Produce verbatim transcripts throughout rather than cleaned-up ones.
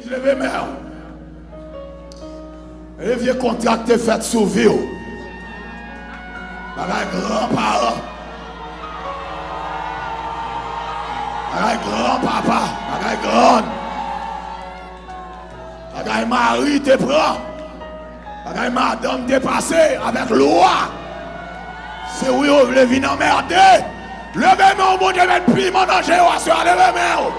Leve men w. E vye kontra k te fèt sou vi w. Bagay gran paran. Bagay gran papa. Bagay grann. Bagay mari te pran. Bagay madanm te pase avèk lwa. Se wi yo vle vin anmède. Leve men w, Bondye met piman nan je w aswè a, leve men w.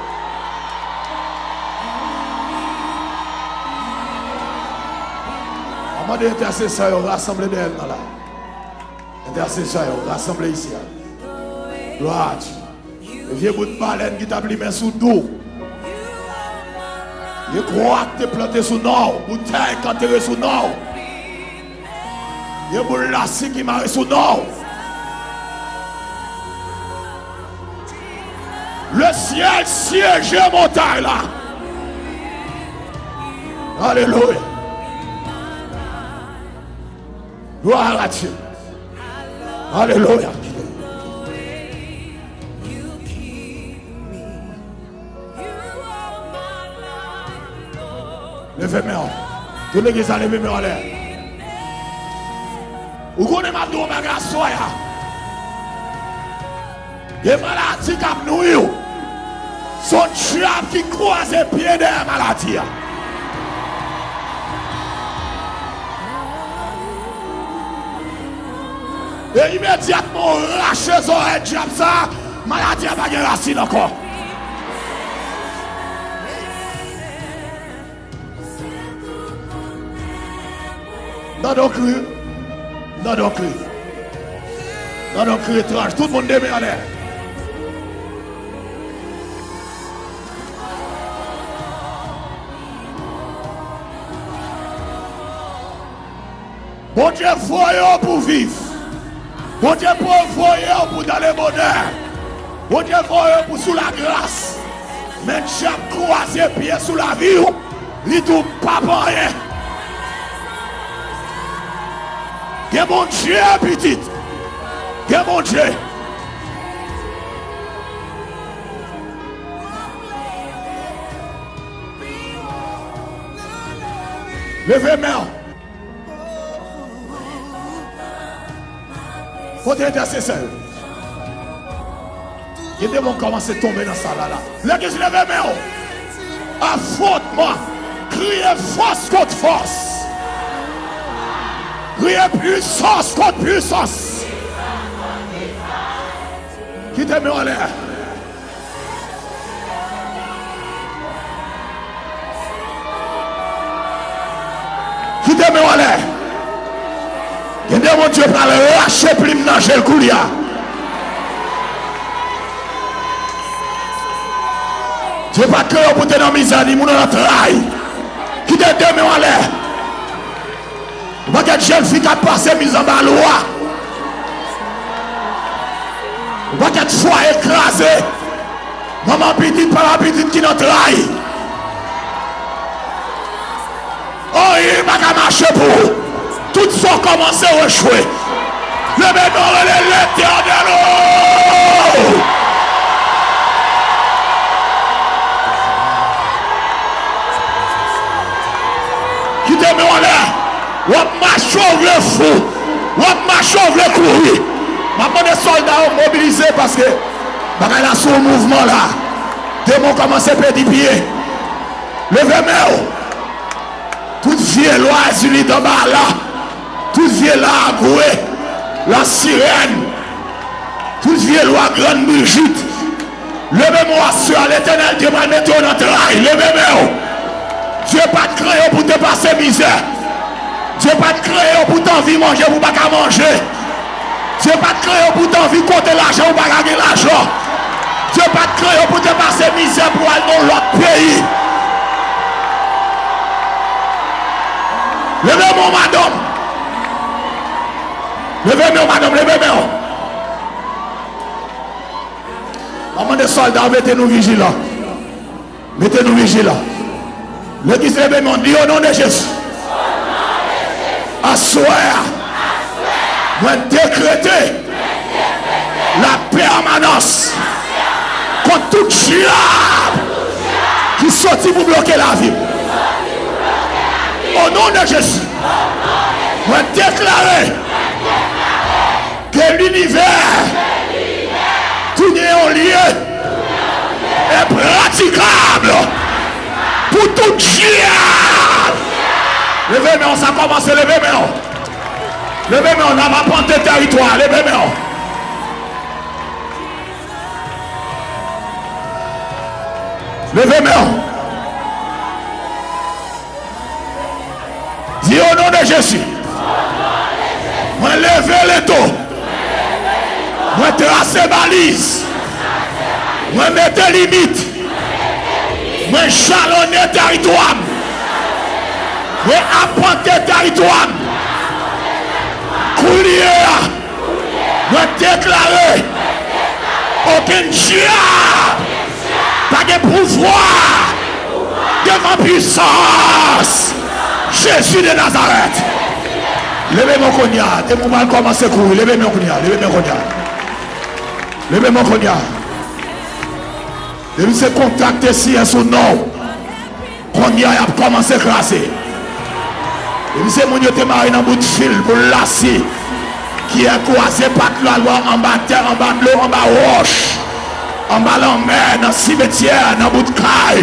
Mwen mande entèsesè yo rasanble dèyè m nan la. Entèsesè yo rasanble isi a. Glwa a Dye. Vye bout balèn ki t ap limen sou do w. Vye kwa k te plante sou non w, boutèy k antere sou non w. Vye boul lasik ki mare sou non w. Le syèl syeje montay la. Alelouya. Glwa a Dye. Alelouya. Leve men w. Tout legliz la leve men w anlè. Ou konnen m ap di w yon bagay aswè a. Gen maladi k ap nwi w. Se yon dyab ki kwaze pye dèyè maladi a. E imedyatman w rache zòrèy dyab sa, maladi a pa gen rasin ankò. Tande yon kri. Tande yon kri. Tande yon kri etranj. Tout moun leve men anlè. Bondye voye w pou viv. Bondye pou voye w pou dans le bonheur. Bondye voye w pou sou lagras. Men dyab kwaze pye sou lavi w. Li di w pa pou anyen. Gen Bondye, pitit. Gen Bondye. Leve men w. Kote entèsesè yo? Gen demon kòmanse tonbe nan sal la la. Legliz, leve men w. Afwontman. Kriye fòs kont fòs. Kriye pwisans kont pwisans. Kite men w anlè. Kite men w anlè. Gen de moun Dye pral rache plim nan je l koulye a. Dye pa t kreye w pou te nan mizè, ni moun nan tray. Kite de men w anlè. Yon pakèt jèn fi k ap pase mizè anba lwa. Yon pakèt fwaye kraze. Manman pitit, papa pitit ki nan tray. Anyen pa ka mache pou ou. Tout sa w kòmanse w echwe. Leve men w, rele Letènèl o! Kite men w anlè. W ap mache, w vle fou. W ap mache, w vle kouri. M ap mande sòlda yo mobilize paske bagay la sou yon mouvman la. Demon kòmanse pèdi pye. Leve men w. Tout vye lwa Zili Danbala, tout vye lwa Agwe, la sirèn, tout vye lwa Grann Brijit, leve men w aswè a, Letènèl Dye pral mete w nan tray, leve men w. Dye pa t kreye w pou te pase mizè. Dye pa t kreye w pou t anvi manje pou w pa ka manje. Dye pa t kreye w pou w te anvi konte lajan ou pa ka gen lajan. Dye pa t kreye w pou w te pase mizè pou w al nan yon lòt peyi. Leve men w, madanm. Leve men w, madanm, leve men w. M ap mande sòlda yo mete nou vijilan. Mete nou vijilan. Legliz leve men w, di, o non de Jezi. Aswè a, mwen dekrete lapèmanans kont tout dyab ki soti pou bloke lavi m. O non de Jezi, mwen deklare ke linivè tounen yon lye enpratikab pou tout dyab. Leve men w, sa kòmanse, leve men w. Leve men w, n ap apante tèritwa, leve men w. Leve men w. Di, o non de Jezi, mwen leve leto, mwen trase baliz, mwen mete limit, mwen jalone tèritwa m, mwen apante tèritwa m. Kounye a, mwen deklare, okenn dyab pa gen pouvwa devan pwisans Jezi de Nazarèt. Leve men w kounye a. Demon pral kòmanse kouri. Leve men w kounye a. Leve men w kounye a. Leve men w kounye a. Depi se kontak te siyen sou non w, kounye a y ap kòmanse kraze. Depi se moun yo te mare nan bout fil pou l lasi, ki a kwaze pat lalwa anba tè, anba dlo, anba wòch, anba lanmè, nan simetyè, nan bout kay,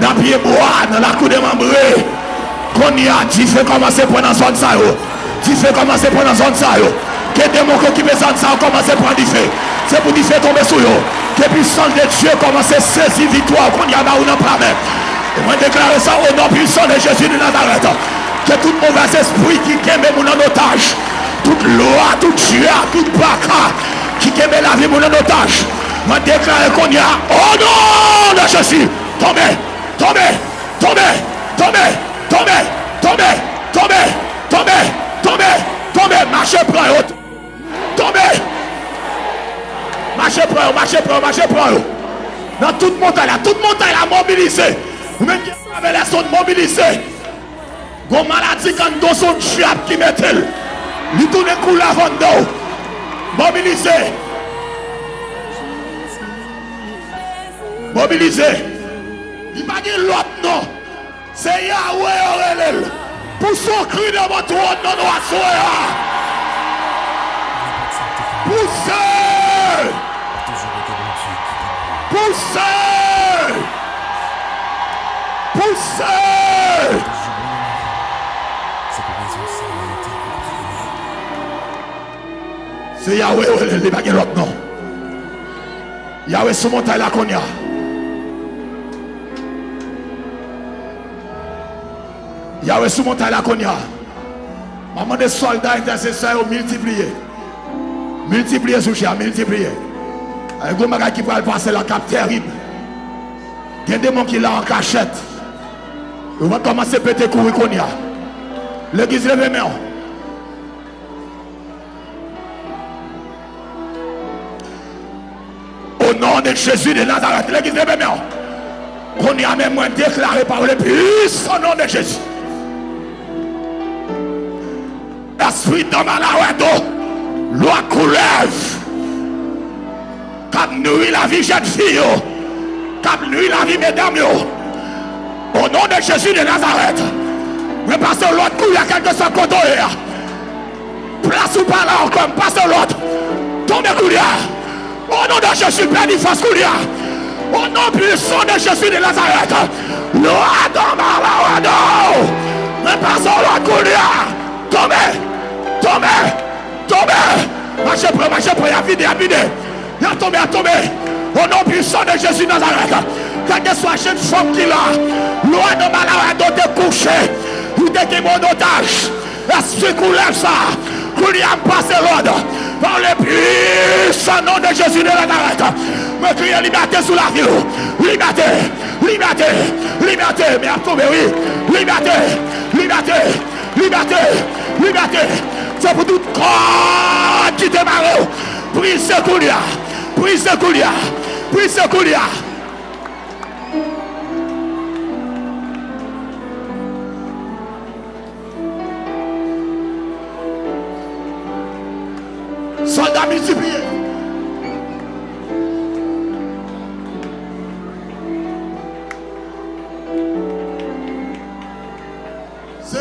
nan pye bwa, nan lakou demanbre. Kounye a, dife kòmanse pran nan zòn sa yo. Dife kòmanse pran nan zòn sa yo. Ke demon ki okipe zòn sa yo kòmanse pran dife. Se pou dife tonbe sou yo. Ke pwisans de Dye kòmanse sezi viktwa w kounye a ba ou nan pla men. E mwen deklare sa o non pwisan de Jezi de Nazarèt. Ke tout movèz espri ki kenbe moun an otaj, tout lwa, tout dyab, tout baka ki kenbe lavi moun an otaj, mwen deklare kounye a, o non de Jezi, tonbe, tonbe, tonbe, mache pran yo. Tonbe! Mache pran yo, mache pran yo, mache pran yo. Nan tout montay la, tout montay la mobilize. Ou menm ki travèse zòn mobilize. Gon maladi k anndan w, se yon dyab ki mete l. Li tounen koulèv anndan w. Mobilize. Mobilize. Li pa gen lòt non. Se Yawe yo rele l. Pouse yon kri devan twòn nan nou aswè a. Pouse! Pouse! Pouse! Se Yawe yo rele l, li pa gen lòt non. Yawe sou montay la kounye a. Yawe sou montay la kounye a. M ap mande sòlda entèsesè yo miltipliye. Miltipliye sou chè a, miltipliye. Ay, gon bagay ki pral pase la k ap terib. Gen demon ki la an kachèt. Yo va kòmanse pete kouri kounye a. Legliz, leve men w. O non de Jezi de Nazarèt, legliz, leve men w. Kounye a menm, mwen deklare pa le pwisan non de Jezi. Espri danmalawèdo, lwa koulèv, k ap nwi lavi jèn fi yo, k ap nwi lavi medam yo. O non de Jezi de Nazarèt, mwen pase w lòd kounye a, kèlkeswa kote w ye a. Plas ou pa la ankò, m pase w lòd. Tonbe kounye a. O non de Jezi, pèdi fòs kounye a. O non pwisan de Jezi de Nazarèt. Lwa danmalawèdo. Mwen pase w lòd kounye a. Tonbe. Tonbe. Tonbe. Mache pran, mache pran, y ap vide, y ap vide. Y ap tonbe, y ap tonbe. O non pwisan de Jezi Nazarèt. Kèlkeswa jèn fanm ki la, lwa danmalawèdo te kouche. Li te kenbe w an otaj. Espri koulèv sa, kounye a m pase lòd. Pa le pwisan non de Jezi de Nazarèt. Mwen kriye libète sou lavi w. Libète, libète, libète. Men ap tonbe, wi. Libète, libète, libète, libète. Se pou tout kòd ki te mare w. Brize kounye a. Brize kounye a. Brize kounye a. Sòlda miltipliye. Se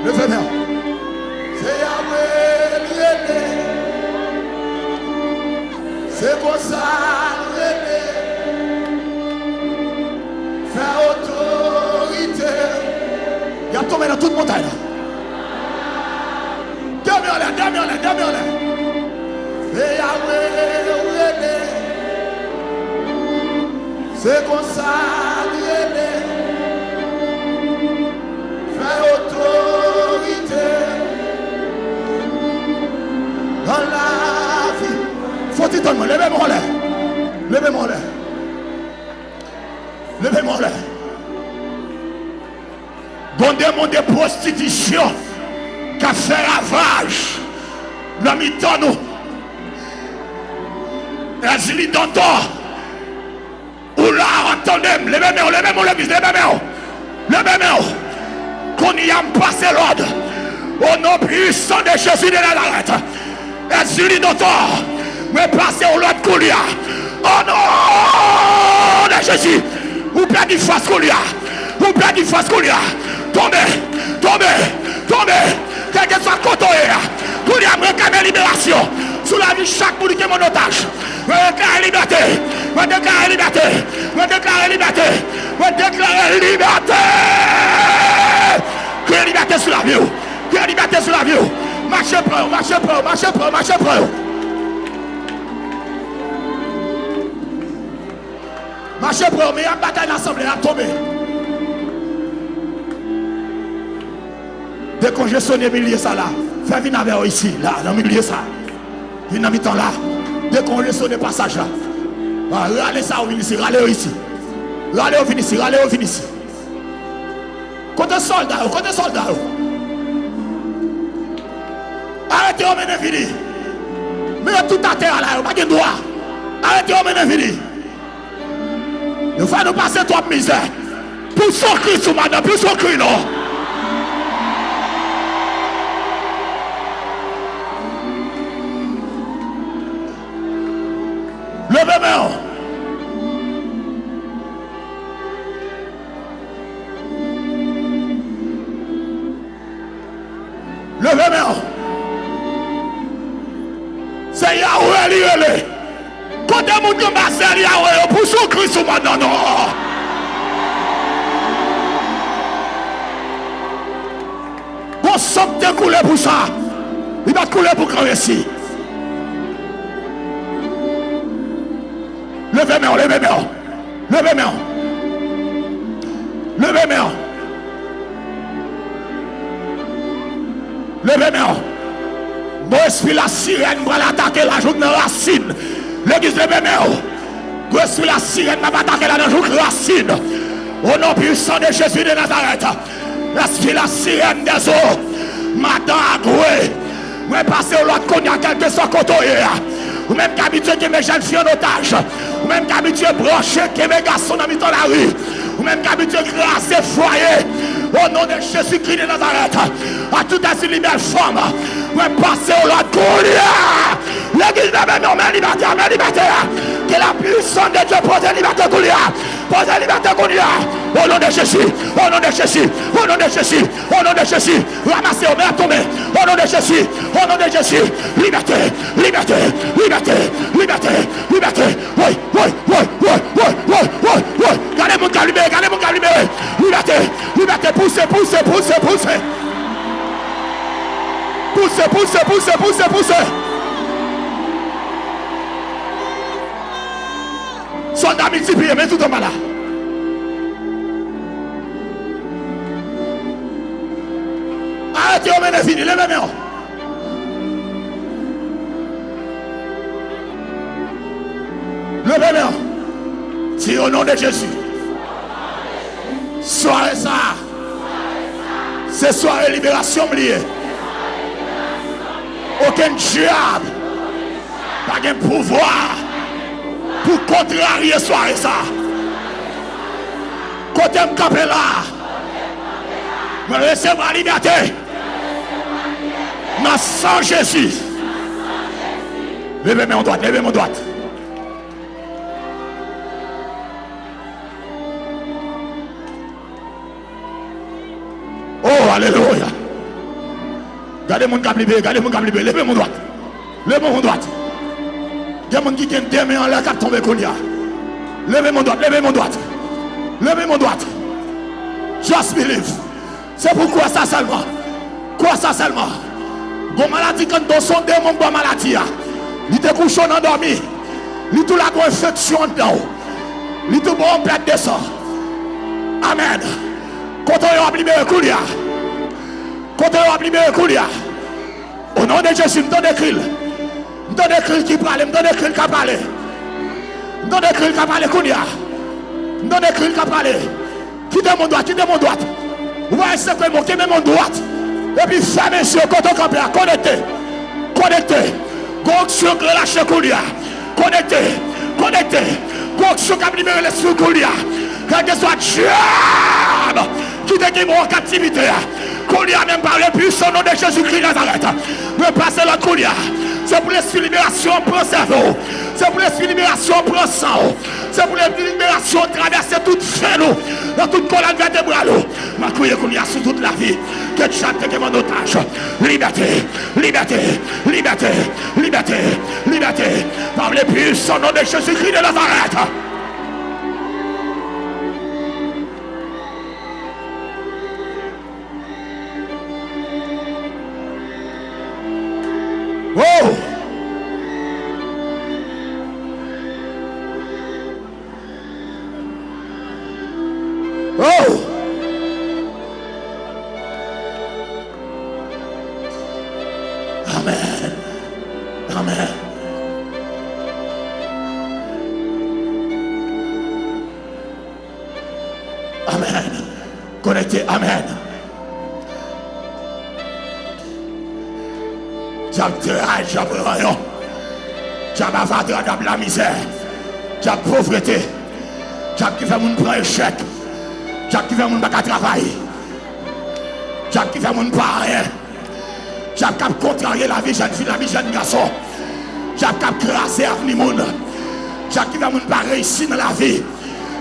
Leve men w. Se Yahweh li rele. Se konsa l rele. Fè otorite. Y ap tonbe nan tout montay la. De men anlè, de men anlè, de men anlè. Se Yahweh ou rele. Se konsa li rele. Fè otorite nan lavi. Fò ti tann mwen, leve men w anlè. Leve men w anlè. Leve men w anlè. Gon demon de pwostitisyon k ap fè ravaj nan mitan nou. Èzili Dantò, ou la, w ap tande m. Leve men w, leve men w, legliz, leve men w. Leve men w. Kounye a, m pase lòd. O non pwisan de Jezi de Nazarèt. Èzili Dantò, mwen pase yon lòd kounye a. O non de Jezi, ou pèdi fòs kounye a. Ou pèdi fòs kounye a. Tonbe, tonbe, tonbe. Kèlkeswa kote w ye a. Kounye a, mwen reklame liberasyon sou lavi chak moun ki te pran otaj. Mwen deklare libète. Mwen deklare libète. Mwen deklare libète. Mwen deklare libète. Kriye libète sou lavi w. Kriye libète sou lavi w. Mache pran yo, mache pran yo, mache pran yo, mache pran yo. Mache pran yo, men y ap batay nan asanble, y ap tonbe. Dekonjesyonnen milye sa la. Fè vin avè yo isi, la, nan milye sa. Vin nan mitan la. Dekonjesyonnen pasaj la. Ah, rale sa yo vin isi, rale yo isi. Rale yo vin isi, rale yo vin isi. Kote sòlda yo? Kote sòlda yo? Arete yo, mennen vini. Men yo tout atè a la, yo pa gen dwa. Arete yo, mennen vini. Nou fè nou pase twòp mizè. Plis yon kri sou madanm, plis yon kri non. Leve men w. Leve men w. Se Yahweh li rele. Kote moun k anba zèl Yahweh yo, plis yon kri sou madanm non. Gon san k te koule pou sa. Li pa t koule pou Gran Resi. Leve men w, leve men w. Leve men w. Leve men w. Leve men w. Gwo espri lasirèn pral atake la jouk nan rasin. Legliz, leve men w. Gwo espri lasirèn ap atake la nan jouk rasin. O non pwisan de Jezi de Nazarèt. Espri lasirèn dèzo. Madan Agwe. Mwen pase w lòd kounye a, kèlkeswa kote w ye a. Ou menm k abitye kenbe jèn fi an otaj. Ou menm k abitye branche kenbe gason nan mitan lari. Ou menm k abitye kraze fwaye. O non de Jezikri de Nazarèt. A tout èzili bèl fanm. Mwen pase w lòd kounye a. Legliz, leve men w, men libète a, men libète a. Ke la pwisans de Dye poze libète kounye a. Poze libète kounye a. O non de Jezi. O non de Jezi. O non de Jezi. O non de Jezi. Ranmase yo, men ap tonbe. O non de Jezi. O non de Jezi. Libète. Libète. Libète. Libète. Libète. Woy, woy, woy. Gade moun k ap libere, gade moun k ap libere. Libète. Libète. Pouse, pouse, pouse, pouse. Pouse, pouse, pouse, pouse, pouse. Sòlda miltipliye, men tout anba la. Arete yo, mennen vini, leve men yo. Leve men yo. Di, o non de Jezi. Sware sa a, se sware liberasyon m li ye. Okenn dyab pa gen pouvwa pou kontrarye sware sa a. Kote m kanpe la a, mwen resevwa libète nan san Jezi. Leve men w dwat, leve men w dwat. Oh, alelouya. Gade moun k ap libere, gade moun k ap libere. Leve men w dwat. Leve men w dwat. Gen moun ki gen de men anlè k ap tonbe kounye a. Leve men w dwat, leve men w dwat. Leve men w dwat. Just believe. Se pou kwè sa sèlman. Kwè sa sèlman. Gon maladi k anndan w, se yon demon k ba w maladi a. Li te kouche w nan dòmi. Li tou lage yon enfeksyon anndan w. Li tou ba w yon pèt de san. Amèn. Kote w ye w ap libere kounye a. Kote w ye w ap libere kounye a. O non de Jezi, m tande kri l. M tande kri l ki prale, m tande kri l k ap prale. M tande kri l k ap prale kounye a. M tande kri l k ap prale. Kite men w dwat, kite men w dwat. Ou pa respekte men w, kite men w dwat. Epi fèmen je w kote w kanpe a, konekte. Konekte. Gon onksyon k relache kounye a. Konekte. Konekte. Gon onksyon k ap libere lespri w kounye a. Kèlkeswa dyab ki te gen moun an kaptivite a, kounye a menm, pa le pwisan non de Jezikri Nazarèt, mwen pase lòd kounye a. Se pou lespri liberasyon an pran sèvo w. Se pou lespri liberasyon an pran san w. Se pou lespri liberasyon an travèse tout venn ou, nan tout kòlòn vètebral ou. Mwen kriye kounye a sou tout lavi ke dyab te gen m an otaj. Libète, libète, libète, libète, libète. Pa le pwisan non de Jezikri de Nazarèt. Oh! Oh! Amèn. Amèn. Amèn. Konekte, amèn. Dyab tray, dyab ranyon, dyab avadra, dyab lamizè, dyab povrete, dyab ki fè moun pran echèk, dyab ki fè moun pa ka travay, dyab ki fè moun pa anyen. Dyab k ap kontrarye lavi jèn fi, lavi jèn gason. Dyab k ap kraze avni moun. Dyab ki fè moun pa reyisi nan lavi.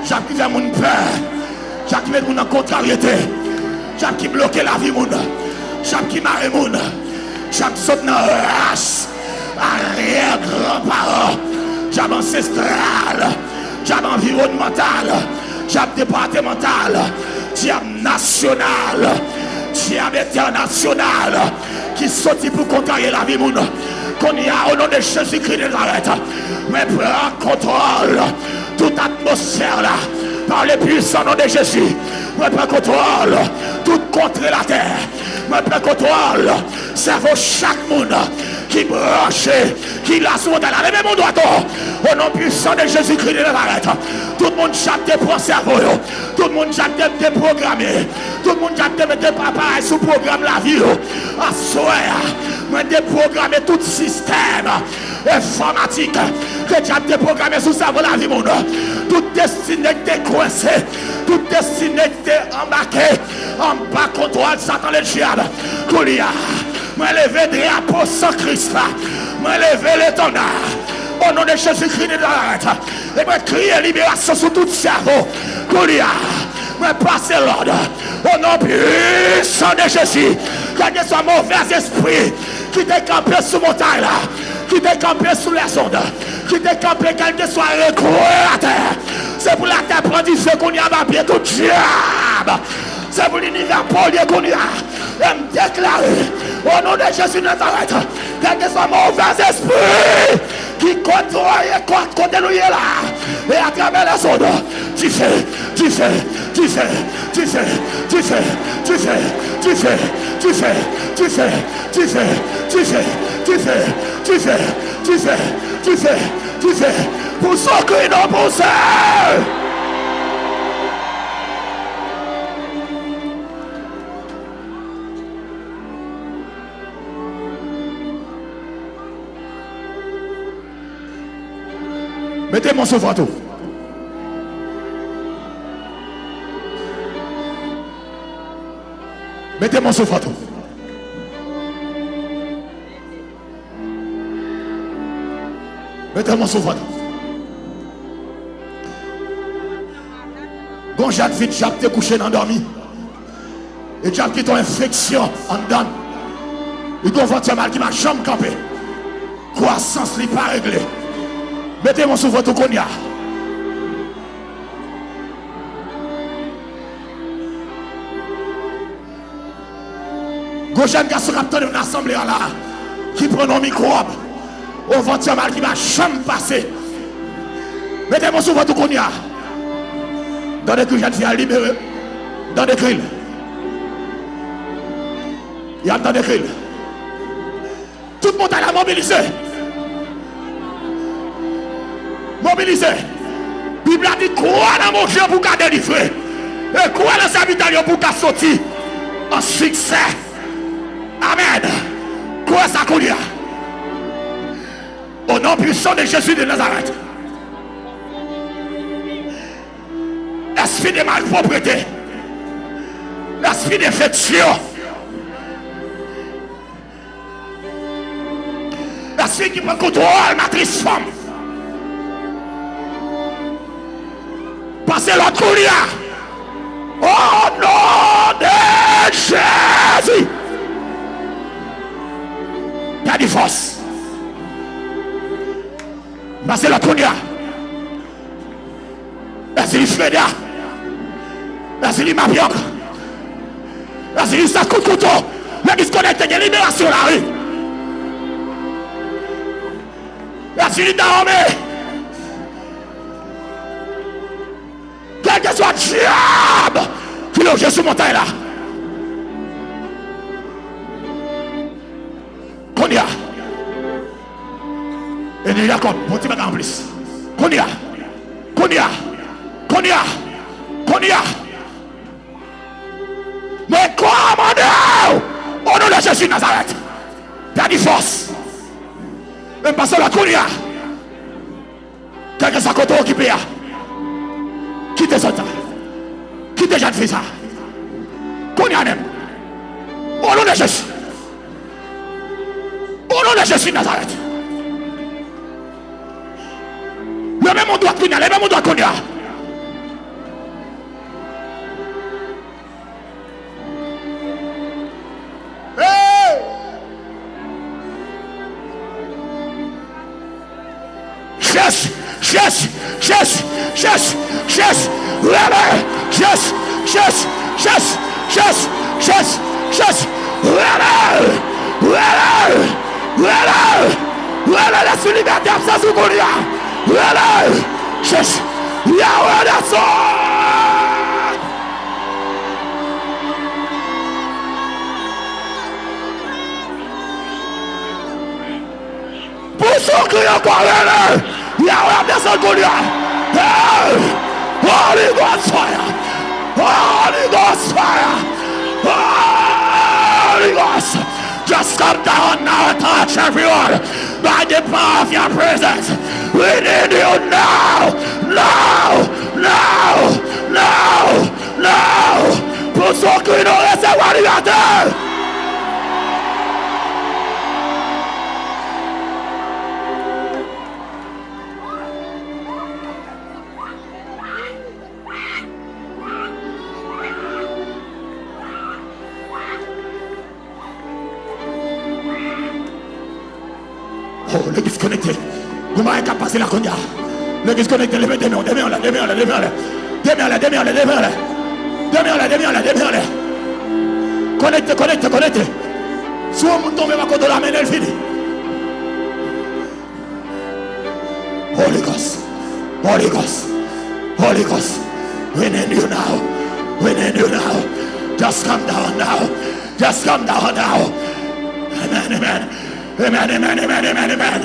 Dyab ki fè moun pè. Dyab ki met moun nan kontraryete. Dyab ki bloke lavi moun. Dyab ki mare moun. Dyab ki sot nan ras aryè granparan. Dyab ansestral. Dyab anviwònmantal. Dyab depatmantal. Dyab nasyonal, dyab entènasyonal ki soti pou kontrarye lavi moun. Kounye a, o non de Jezikri de Nazarèt, mwen pran kontwòl tout atmosfè la, pa le pwisan non de Jezi. Mwen pran kontwòl tout kontre latè. Mwen pran kontwòl sèvo chak moun ki branche, ki la sou montay la. Leve men w dwat, o non pwisan de Jezikri de Nazarèt. Tout moun dyab te pran sèvo yo. Tout moun dyab te deprograme. Tout moun dyab te mete aparèy sou pwogram lavi yo. Aswè a, mwen deprograme tout sistèm enfòmatik ke dyab te pwograme sou sèvo lavi moun. Tout destine ki te kwense, tout destine ki te anbake anba kontwòl Satan Ledyab. Kounye a, mwen leve drapo san Kris la. Mwen leve letanda. O non de Jezikri de Nazarèt. E mwen kriye liberasyon sou tout sèvo. Kounye a, mwen pase lòd. O non pwisan de Jezi. Kèlkeswa movèzespri ki te kanpe sou montay la, ki te kanpe sou lèzond, ki te kanpe kèlkeswa rekwen latè, se pou latè pran dife kounye a, ba pye tout dyab. Se pou linivè polye kounye a. E m deklare, o non de Jezi Nazarèt, kèlkeswa movèzespri ki kontwole kò kote nou ye la, e atravè lèzond, dife, dife, dife, pou sokri non pouse. Mete men w sou vant ou. Mete men w sou vant ou. Mete men w sou vant ou. Gon jan fi dyab te kouche nan dòmi. E dyab kite yon enfeksyon anndan l. Li gon vant mal ki pa janm kanpe. Kwasans li pa regle. Mete men sou vant ou kounye a. Gon jèn gason k ap tande m nan asanble a la, ki pran yon mikwòb, yon vant mal ki pa janm pase. Mete men sou vant ou kounye a. Tande kri jèn fi a libere. Tande kri l. Y ap tande kri l. Tout montagne la mobilize. Mobilize. Bib la di, kwè nan Bondye pou w ka delivre. E kwè nan sèvitè l yo pou w ka soti an siksè. Amèn. Kwè sa kounye a. Au nom puissant de Jésus de Nazareth. Espri de malpropreté. Espri de fétiche. Espri ki pran kontwòl matris fanm. Pase lòd kounye a. O non de Jezi. Pèdi fòs. Pase lòd kounye a. Èzili Freda. Èzili Mapyòk. Èzili Sat Kout Kouto. Legliz konekte, gen liberasyon la, wi. Èzili Dawome. Kèlkeswa dyab ki loje sou montay la. Kounye a. Ennmi Jakòb, yon ti bagay anplis. Kounye a. Kounye a. Kounye a. Kounye a. Mwen kòmande w, o non de Jezi Nazarèt. Pèdi fòs. E m pase lòd kounye a. Kèlkeswa kote w okipe a. Kite zòn sa. Kite jèn fi sa. Kounye a menm. O non de Jezi. O non de Jezi Nazarèt. Leve men w dwat kounye a, leve men w dwat kounye a. Hey! Jezi, Jezi, Jezi, Jezi, Jezi, rele! Jezi, Jezi, Jezi, Jezi, Jezi, Jezi, rele! Rele! Rele! Rele, lespri libète ap sezi w kounye a! Rele! Jezi! Yahweh desann! Pouse yon kri ankò, rele! Yahweh ap desann kounye a! Hey! Holy Ghost fire! Holy Ghost fire! Holy Ghost! Just come down now and touch everyone by the power of your presence. We need you now! Now! Now! Now! Now! Pouse yon kri, nou resevwa libète! Oh, legliz konekte. Gon bagay k ap pase la kounye a. Legliz konekte, leve de men w, de men w anlè, de men w anlè, de men w anlè. De men w anlè, de men w anlè, de men w anlè. De men w anlè, de men w anlè, de men w anlè. Konekte, konekte, konekte. Si yon moun tonbe pa kote w la, mennen l vini. Holy Ghost, Holy Ghost, Holy Ghost, we need you now, we need you now. Just come down now, just come down now. Amen, amen, amen, amen, amen, amen, amen.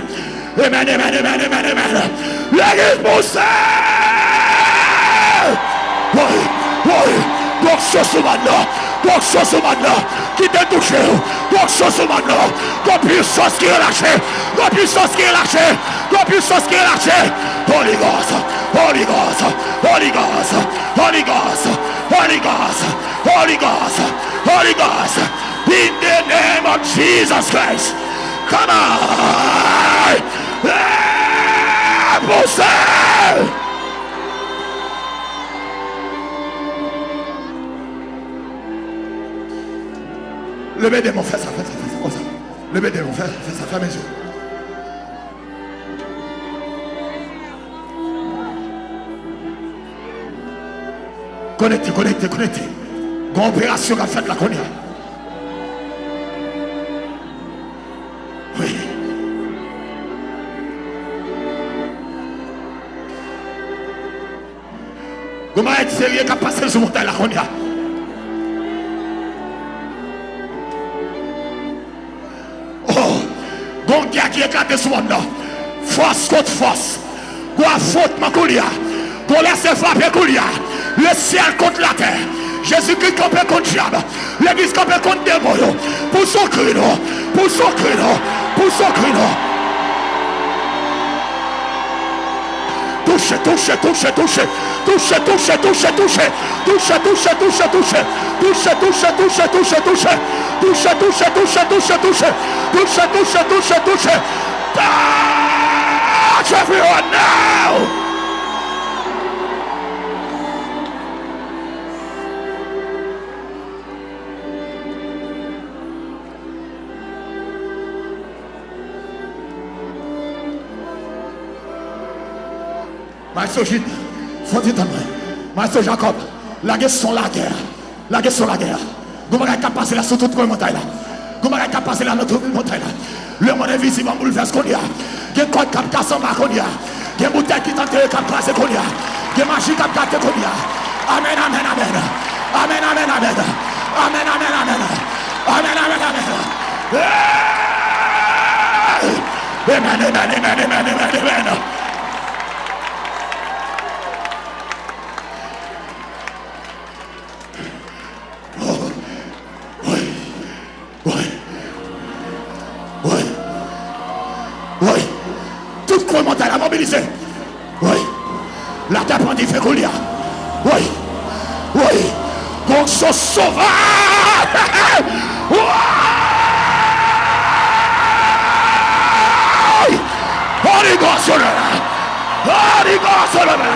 Amen, amen, amen, amen, amen. Legliz pouse! Woy, woy, onksyon sou mòn nan, onksyon sou mòn nan. Ki te touche w. Onksyon sou mòn nan. Gon pwisans ki relache. Gon pwisans ki relache. Gon pwisans ki relache. Holy Ghost. Holy Ghost. Holy Ghost. Holy Ghost. Holy Ghost. Holy Ghost. Holy Ghost. In the name of Jesus Christ. Come on. Eh, pouse. Leve de men w, fè sa, fè sa, fè sa, konsa. Leve de w, fè, fè sa, fèmen je w. Konekte, konekte, konekte. Gon operasyon k ap fèt la kounye a. Wi. Gon bagay serye k ap pase sou montay la kounye a. Oh, gon gè ki eklate sou mond nan. Fòs kont fòs. Gon afwontman kounye a. Gon lese frape kounye a. Le syèl kont latè. Jezikri kanpe kont dyab. Legliz kanpe kont demon yo. Pou sokri nou. Pou sokri nou. Pou sokri nou. Touche, touche, touche, touche. Touche, touche, touche, touche. Touche, touche, touche, touche. Touche, touche, touche, touche, touche. Touche, touche, touche, touche, touche. Touche, touche, touche, touche. Touch everyone now! Maestro Jude, fò di tann mwen. Maestro Jacob, lage son lagè. Lage son lagè. Gon bagay k ap pase la sou tout kwen montay la. Gon bagay k ap pase la nan tout montay la. Lemonn envizib an boulvès kounye a. Gen kòd k ap kase anba kounye a. Gen boutèy ki t antere k ap kraze kounye a. Gen maji k ap gate kounye a. Amèn, amèn, amèn. Amèn, amèn, amèn. Amèn, amèn, amèn. Amèn, amèn, amèn. Hey! Amèn, amèn, amèn, amèn, amèn, amèn. Oh, wi, wi, wi, wi. Tout kwen montay la mobilize. Wi. Latè pran dife kounye a. Wi. Wi. Gon sòs sovay. Wi. Holy Ghost, you know. Holy Ghost, you know.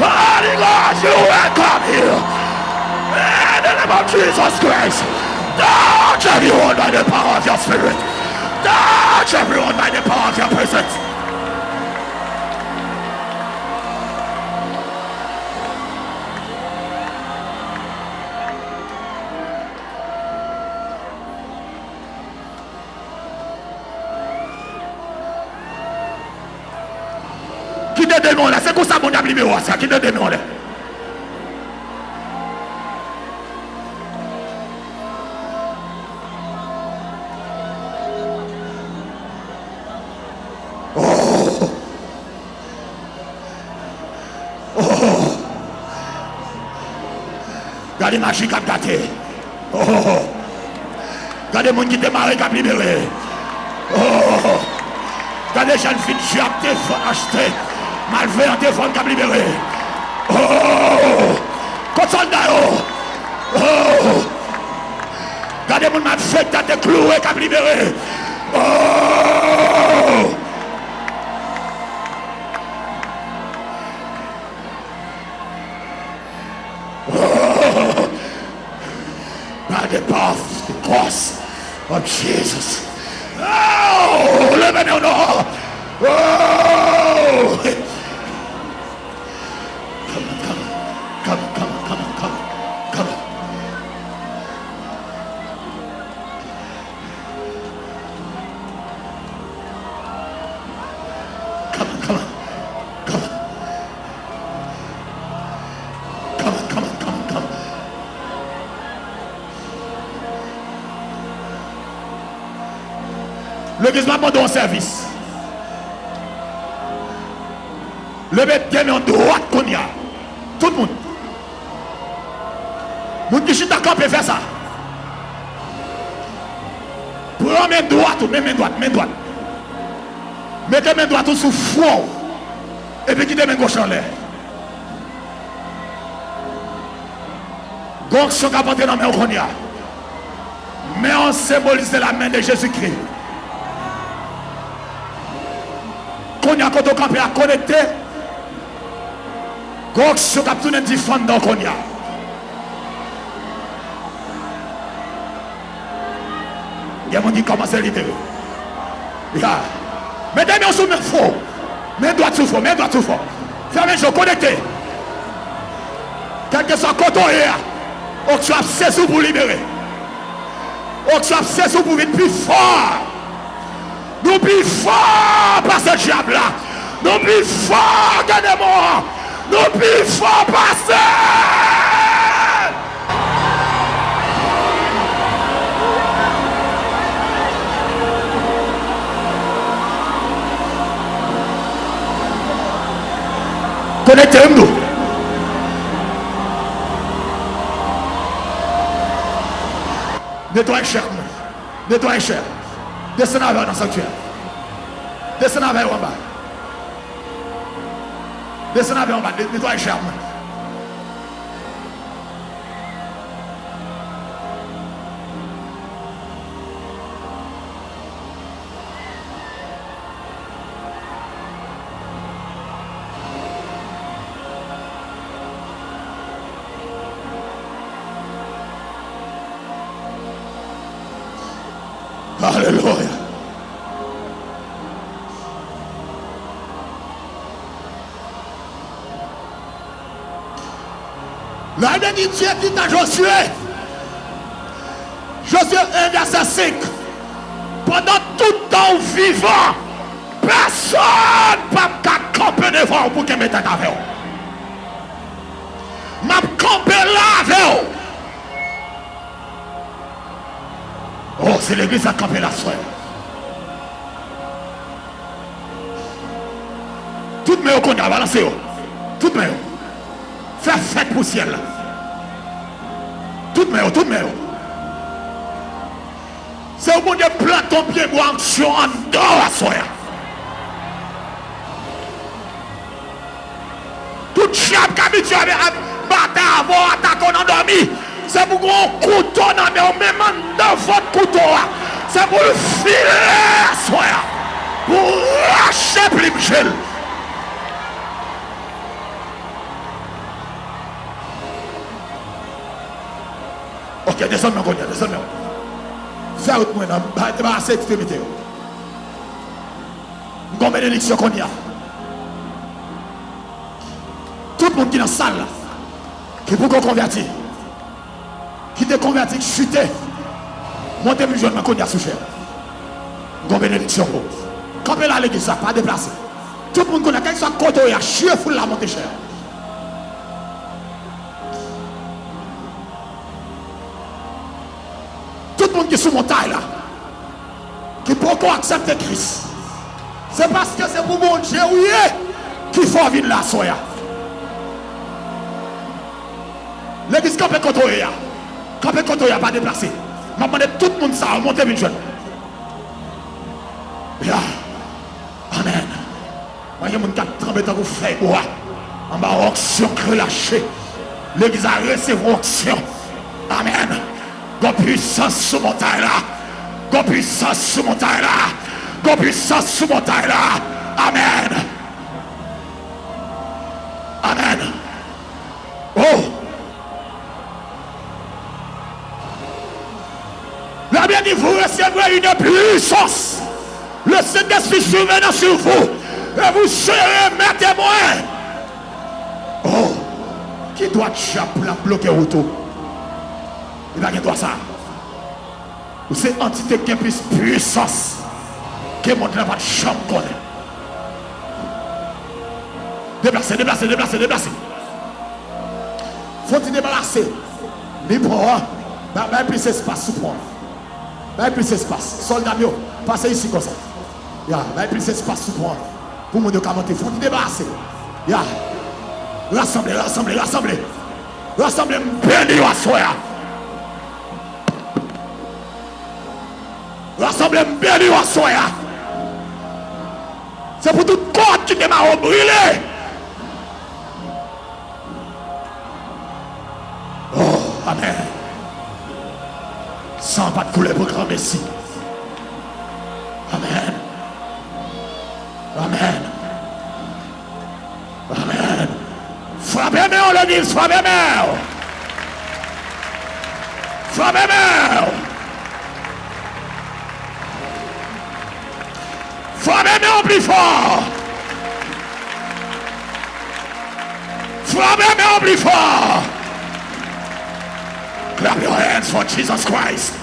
Holy Ghost, you welcome here. In the name of Jesus Christ, touch everyone by the power of your spirit. Touch everyone by the power of your presence. Kite de men w la, se konsa Bondye ap libere w a sa, kite de men w la. Oh! Oh! Gade maji k ap gate. Oh! Gade moun ki te mare k ap libere. Oh! Gade jèn fi dyab te vann achte, malveyan te vann k ap libere. Oh! Kot sòlda yo? Oh! Gade moun malfektè te klouwe k ap libere. Oh! By the power of the cross of Jesus. Oh, leve men w non. Oh. Come on, come on, come on, come on, come on, come on, come on. Come on, come on, come on. Come on, come on, come on, come on. Legliz, m ap mande yon sèvis. Leve de men w dwat kounye a. Tout moun. Moun ki chita kanpe, fè sa. Pran men dwat ou, men, men dwat, men dwat. Mete men dwat ou sou fwon w. Epi kite men goch anlè. Gon onksyon k ap antre nan men w kounye a. Men w senbolize la men de Jezikri. Kounye a kote w kanpe a konekte. Gon onksyon k ap tounen dife anndan w kounye a. Gen moun ki kòmanse libere. Ya. Mete men sou men fò. Men dwat sou fò, men dwat sou fò. Fèmen je w, konekte. Kèlkeswa kote w ye a, onksyon ap sezi w pou w libere. Onksyon ap sezi w pou w vin pi fò. Nou pi fò pase dyab la. Nou pi fò ke demon an. Nou pi fò pase. Konekte m tou. Netwaye chè mwen. Netwaye chè. Desann avè w nan sanktyè. Desann avè w anba. Desann avè w anba. Ne-, netwaye chè mwen. Alelouya. Labib di Dye di a Jozye, Jozye en vèsè senk, pandan tout tan w vivan, pèsonn p ap ka kanpe devan w pou kenbe tèt avè w. M ap kanpe la avè w. Oh, se legliz la k kanpe la, frè. Tout men yo kounye a, balanse yo. Tout men yo. Fè fèt pou syèl la. Tout men yo, tout men yo. Se ou Bondye plante yon pyebwa onksyon anndan w aswè a. Tout dyab k abitye ap, ap batay avè w, atake w nan dòmi, se pou gen yon kouto nan men w, menm anndan vant kouto a. Se pou l file aswè a, pou rache plim je l. Ok, desann men w kounye a, desann men w. Fè wout mwen nan, ba, debarase ekstremite yo. M gon benediksyon kounye a. Tout moun ki nan sal la, ki poko konvèti, ki te konvèti, ki chite, monte vin jwenn mwen kounye a sou chè. M gon benediksyon pou ou. Kanpe la, legliz la, pa deplase. Tout moun kounye a, kèlkeswa kote w ye a, chire foul la monte chè a. Tout moun ki sou montay la, ki poko aksepte Kris, se paske se pou Bondye w ye ki fè w vin la aswè a. Legliz, kanpe kote w ye a. Kanpe kote w ye a, pa deplase. M ap mande tout moun sa yo monte vin jwenn mwen. Ya. Amèn. Mwen gen moun k ap tranble tankou fèy bwa anba onksyon k relache. Legliz la resevwa onksyon. Amèn. Gon pwisans sou montay la. Gon pwisans sou montay la. Gon pwisans sou montay la. Amèn. Amèn. Oh! Labib di, vous recevrez une puissance. Le Saint-Esprit survenant sur vous, et vous serez mes témoins. Oh, ki dwa dyab la bloke wout ou? Li pa gen dwa sa. Ou se antite k gen plis pwisans ke mond lan pa t janm konnen. Deplase, deplase, deplase, deplase. Fè w ti debarase. Ni pon an. Ba-, bay plis espas sou pon an. Bay plis espas. Sòlda m yo, pase isi konsa. Ya, bay plis espas sou pon an. Pou moun yo ka monte. Fè w ti debarase. Ya. Rasanble, rasanble, rasanble. Rasanble, m beni w aswè a. Rasanble, m beni w aswè a. Se pou tout kòd ki te mare w brile. Oh, amèn. San pa t koule pou granmesi. Amèn. Amèn. Amèn. Frape men w, legliz, frape men w. Frape men w. men w pli fò. Frape men w pli fò. Clap your hands for Jesus Christ.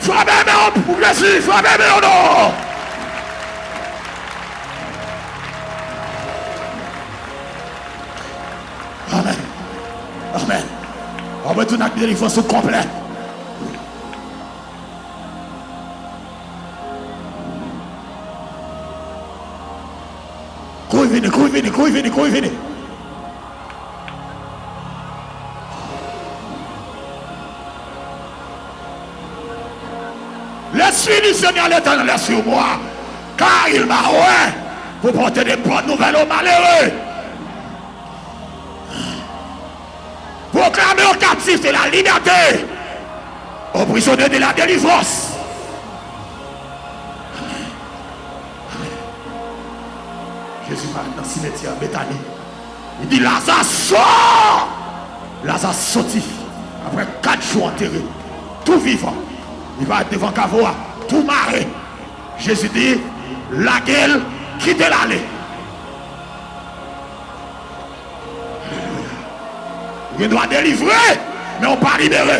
Frape men w pou Jezi. Frape men w non. Amèn. Amèn. W ap retounen ak delivrans ou konplè. Kouri vini, kouri vini, kouri vini, kouri vini. L'Esprit du Seigneur l'Éternel est sur moi, car il m'a oint pour porter de bonnes nouvelles aux malheureux. Proclamer aux captifs de la liberté, aux prisonniers de la délivrance. Jezi parèt nan simetyè Betani. Li di, Laza, sò! Laza soti. Apre kat jou antere, tou vivan, li parèt devan kavo a, tou mare. Jezi di, lage l, kite l ale. Alelouya. Ou gen dwa delivre, men w pa libere.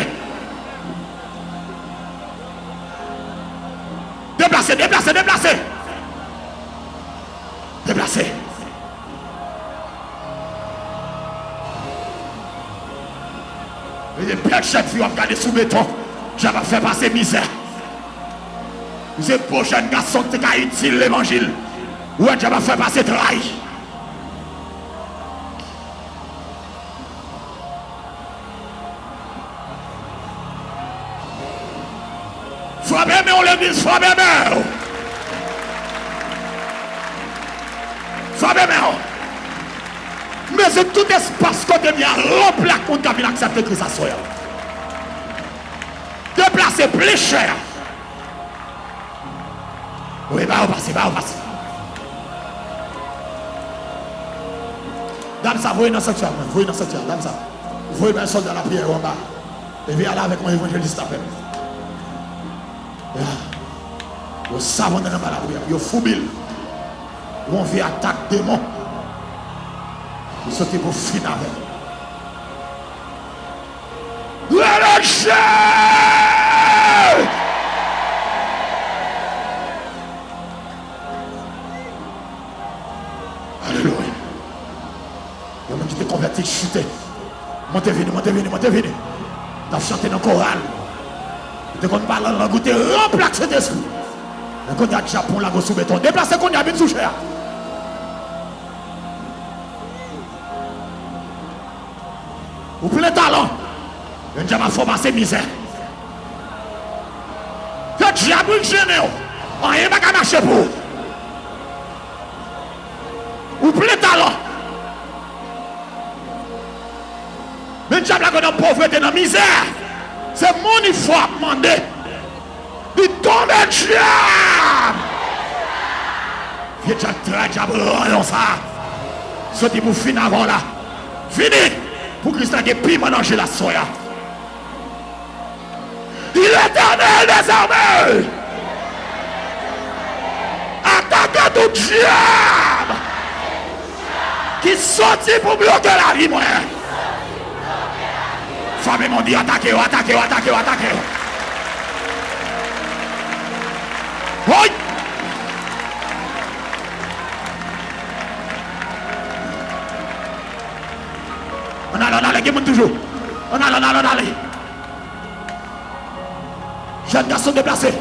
Deplase, deplase, deplase. Deplase. E de bèl jèn fi w ap gade sou beton, dyab ap fè pase mizè. Ou se bo jèn gason ki te ka itil levanjil. Ou wè dyab ap fè pase tray. Frape men w legliz, frape men w. Frape men w. Mezi tout espas kote m ye a ranpli ak moun k ap vin aksepte Kris aswè a. Deplase plis chè a. Wi, ba yo pase, ba yo pase. Dam sa, voye nan sanktyè a, mwen, voye nan sanktyè a, dam sa. Voye bay sòlda lapriyè yo anba. Epi ale avèk yon evanjelis lapè. Ya. Yo savon nan anba lapriyè, yo foubi l. Yon vye atak demon. Li soti pou fin avè l. Rele Jezi! Alelouya. Yon moun ki te konvèti chite. Monte vini, monte vini, monte vini. N ap chante nan koral. Ou te konn pale an lang, ou te ranpli ak Sentespri. Men kounye a dyab pran w lage w sou beton. Deplase kounye a, vin sou chè a. Ou plen talan. Men dyab ap fè w pase mizè. Ke dyab wi jennen w. Anyen pa ka mache pou ou. Ou plen talan. Men dyab la nan povrete, nan mizè. Se moun li fò ap mande. Li tonbe dyab. Vye dyab tray, dyab ranyon sa. Soti pou fin avè w la. Vini pou Kris la gen piman nan je l aswè a. Di Letènèl dèzame, atake tout dyab ki soti pou bloke lavi mwen. Frape men w, di atake yo, atake yo, atake yo, atake yo. Woy! Ann ale, ann ale, gen moun toujou. Ann ale, ann ale, ann ale. Jèn gason deplase.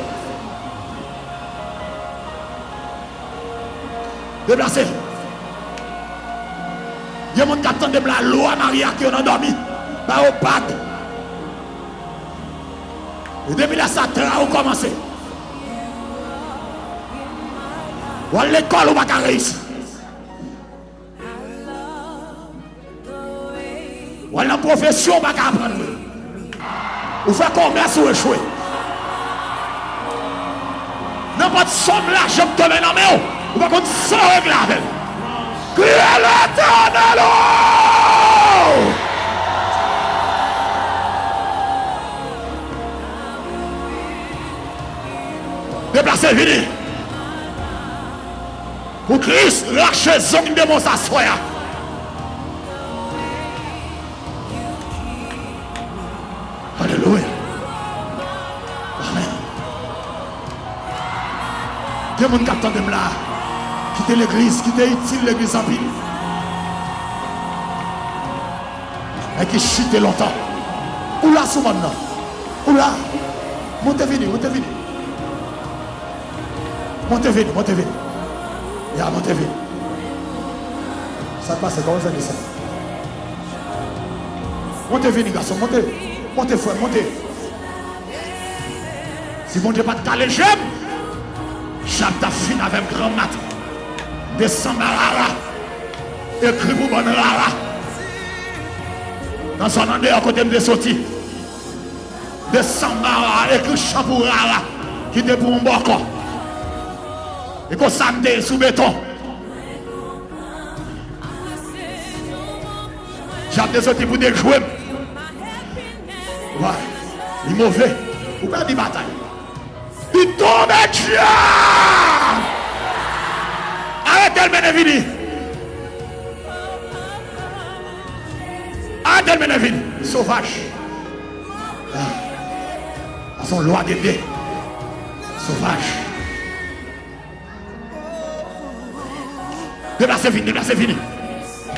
Deplase. Gen moun k ap tande m la, lwa marye ak yo nan dòmi. Ba yo bag. E depi lè sa, tra yo kòmanse. W al lekòl, ou pa ka reyisi. W al nan pwofesyon, ou pa ka aprann vre. Ou fè kòmès, ou echwe. Nenpòt sòm lajan k tonbe nan men w, ou pa konn sa w regle avè l. Kriye Letènèl o! Deplase, vini. Pou Kris rache zong demon sa aswè a. Alelouya. Amèn. Gen moun k ap tande m la, ki te legliz, ki te itil legliz anpil, men ki chite lontan. Ou la sou mòn nan? Ou la? Monte vini, monte vini. Monte vini, monte vini. Ya, monte vini. Sa k pase? Kòman sa desann? Monte vini, gason, monte. Monte, frè, monte. Si Bondye pa t kale je m, Djab t ap fin avè m granmèt. M te sanba rara. Ekri pou bann rara. Nan zòn andeyò kote m te soti. M te sanba rara, ekri chan pou rara. Ki te pou yon bòkò. E konsa m te ye sou beton. Djab te soti pou dejwe m. Wi, li move. Ou pèdi batay. Li tonbe, djab! Arete l, mennen vini. Arete l, mennen vini. Sovaj. Ah. Sa se yon lwa de de. Sovaj. Deplase vini, deplase vini.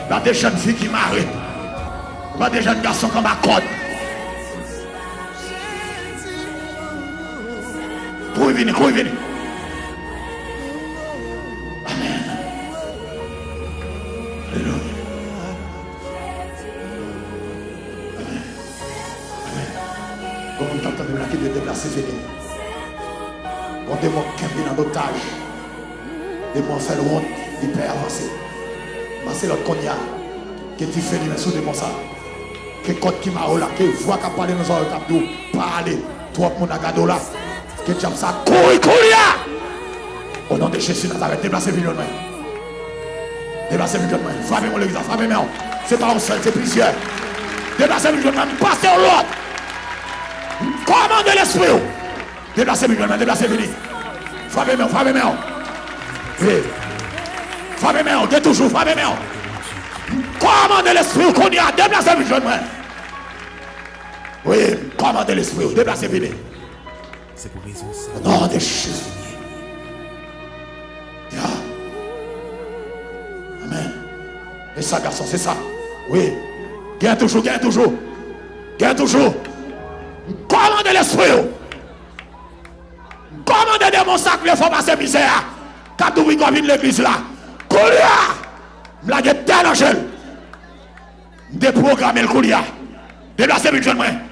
Gade jèn fi ki mare. Gade jèn gason k anba kòd. Kouri vini, kouri vini. Amèn. Alelouya. Amèn. Amèn. Gon moun k ap tande m la ki dwe deplase vini. Gon demon k kenbe nan otaj. Demon an fè l wont, li pè avanse. Pase lòt kounye a. Ke dife limen sou demon sa. Ke kòd ki mare w la, ke vwa k ap pale nan zòrèy w k ap di w pa ale. Twòp moun ap gade w la. Ke djab sa kouri kounye a. O non de Jezi Nazarèt, deplase vin jwenn mwen. Deplase vin jwenn mwen. Frape mwen legliz la, frape men w. Se pa yon sèl, se plizyè. Deplase vin jwenn mwen, m pase w lòd. M kòmande lespri w. Deplase vin jwenn mwen, deplase vini. Frape men w, frape men w. Wi. Frape men w, gen toujou, frape men w. M kòmande lespri w kounye a, deplase vin jwenn mwen. Wi, m kòmande lespri w, deplase vini. Se pou rezon sa. O non de Jezi. Ya. Amèn. E sa, gason, se sa. Wi. Gen toujou, gen toujou. Gen toujou. M kòmande lespri w. M kòmande demon sa k vle fè w pase mizè a. K ap douvri kò vin legliz la. Kounye a. M lage tè nan je l. M deprograme l kounye a. Deplase vin jwenn mwen.